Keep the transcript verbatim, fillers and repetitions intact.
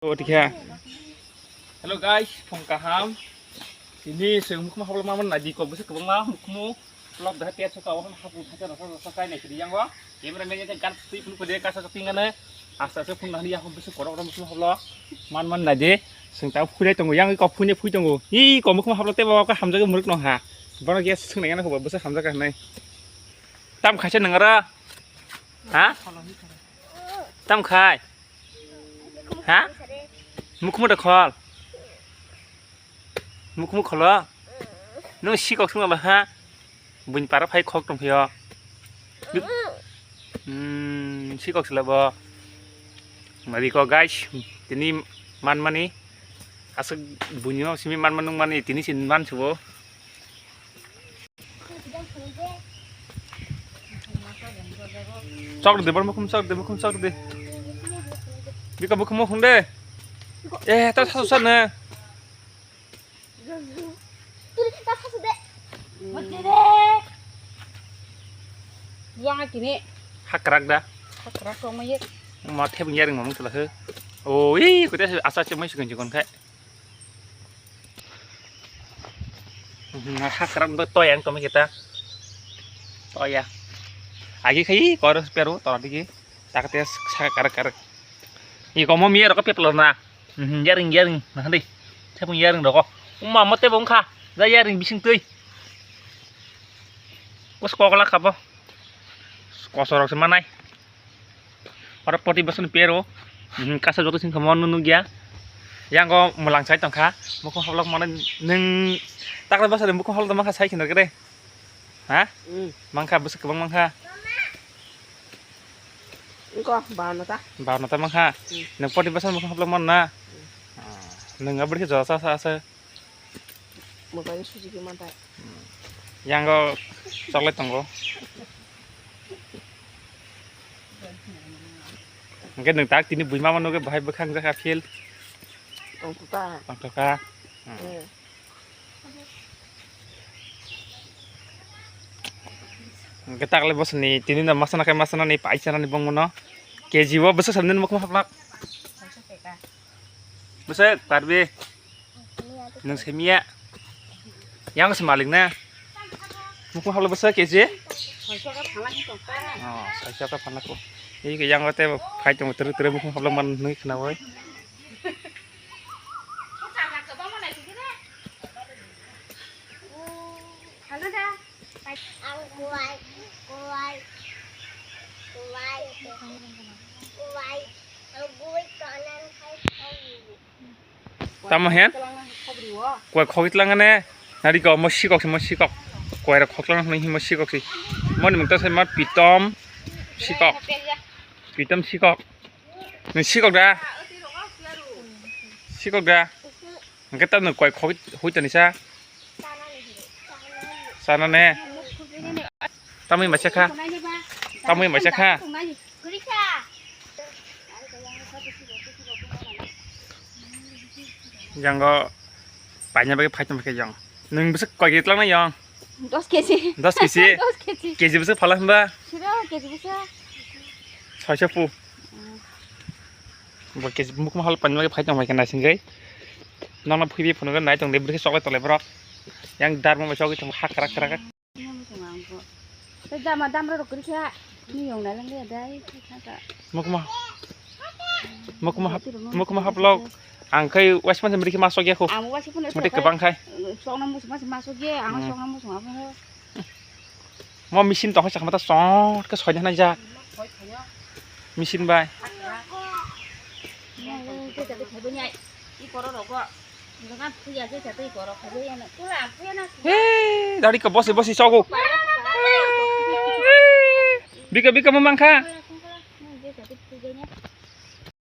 O, tikhe. Hello guys, phung kaham. Tini se mukhuma habla mama nadi ko bwswk kwbangma mukhuma vlog daha tiya suka o hapu thaka rasa rasa kai nai kiri yango. Camera man yang gan twi phun ko de kasa kaping ane. Asta se phun nahli yang bwswk korok ram mukhuma habla. Man man nadi. Seng ta phunai tongo yang ko phunai phui tongo. I ko mukhuma habla te ba ka hamjaga muruk no ha. Bono ge seng nai ko bwswk hamjaga nai. Tam khaisa nang ra. Ha? Tam khai. Ha? Mukhuma da khol. Mukhuma kholo. Nung sikok sung la ha. Buin para phai khok tong phio. Hmm, sikok sila bo. Mari ko guys, tini man mani. Asuk buin no simi man manung mani tini sin man subo. Chok de, bor mukhum chok de, mukhum chok de. Bika mukhum mukhum de. Eh, ta sa sa na. Yang kini. Hakrak da. Hakrak ko ma ye. Ma thep yaring ma mung sala he. Oh, ih, ko te asa che mai sukun jikon khai. Mhm, ha karak do toya ang tome kita. Toya. Agi khai kor peru tor digi. Takte saka karak karak. Iko mo miya rok pepla na. Mhm, yaring yaring na handi. Thepung yaring rok. Uma mote bongkha. Ja yaring bising tui. Kus kokla kabo. Kosorok se manai. Oro poti bwswkni pero, mhm, kasa joto singkha mo nukya. Yango mwlang chai tongkha. Mukhung hablok mano nwng takle bwswkni mukhung hablok mankha sai kheno kre. Ha? Mm. Mankha bwswk kwbang mankha. Wngkha bahanno ta. Bahanno ta mankha. Mm. Nwng poti bwswkni mukhung hablok mano na. Mm. Ah, nwng aboni khe jora sa sa asa. Mobile suji khe manthai. Yango choklai tongo. Hingke nwng tak tini buima mano khe bahai bwkhang jakha phil. Tongthokha. Tongthokha. Eh. Hingke takle bosoni tini no masana khe masana ni paisa nani bongmano. K G o bwswk samni mukhung hablak. Bwswk parbi. Nwng semiya. Yang se malik na. Mukhung hablo bwswk K G? Oh, saisa ka phanako. Ei ke yang te phai tong tere tere mukhung hablo man nui khna oi. Ang kuwai, kuwai, kuwai, kuwai, ang kuwai kanan hai. Tamo hen? Koi khogwi tlang ne? Nari ko mo sikok si mo sikok. Koi ra khoklang hwnwi mo sikok si. Moni mungta sai ma pitom sikok. Pitom sikok. Ni sikok da. Sikok da. Hingke tamo koi khogwi hui tani sa. Sana ne. Tamwi maisa kha. Tamwi maisa kha. Jango paina bagwi phai tong khe jang. Nwng bwswk koi kg tlang na yang? Dos kg. Dos kg? Dos kg. Kg bwswk phala hwnba? Siro kg bwswk. Soisa pu. Mm. Bo kg mukma hal paina bagwi phai tong khe naisingwi. Nono phuibi phunukgo nai tong de bwrwi khe choklai tole borok. Yang darma bai chogwi tong ha krak krak. Tei jama damra rok kwrwi kha. Ni yong nai lang ya dai. Mukma. Mukma hap-, mukma haplok. Ang khai waisman jemri khe masok ya kho. Ang waisman mate kwbang khai. Sokna musu mas masok ya, ang sokna musu abo. Mo machine tong kha sakma ta sot khe soina hanai jak. Machine bai. He, dari ke bosi bosi sogo. Bika bika mo mangkha.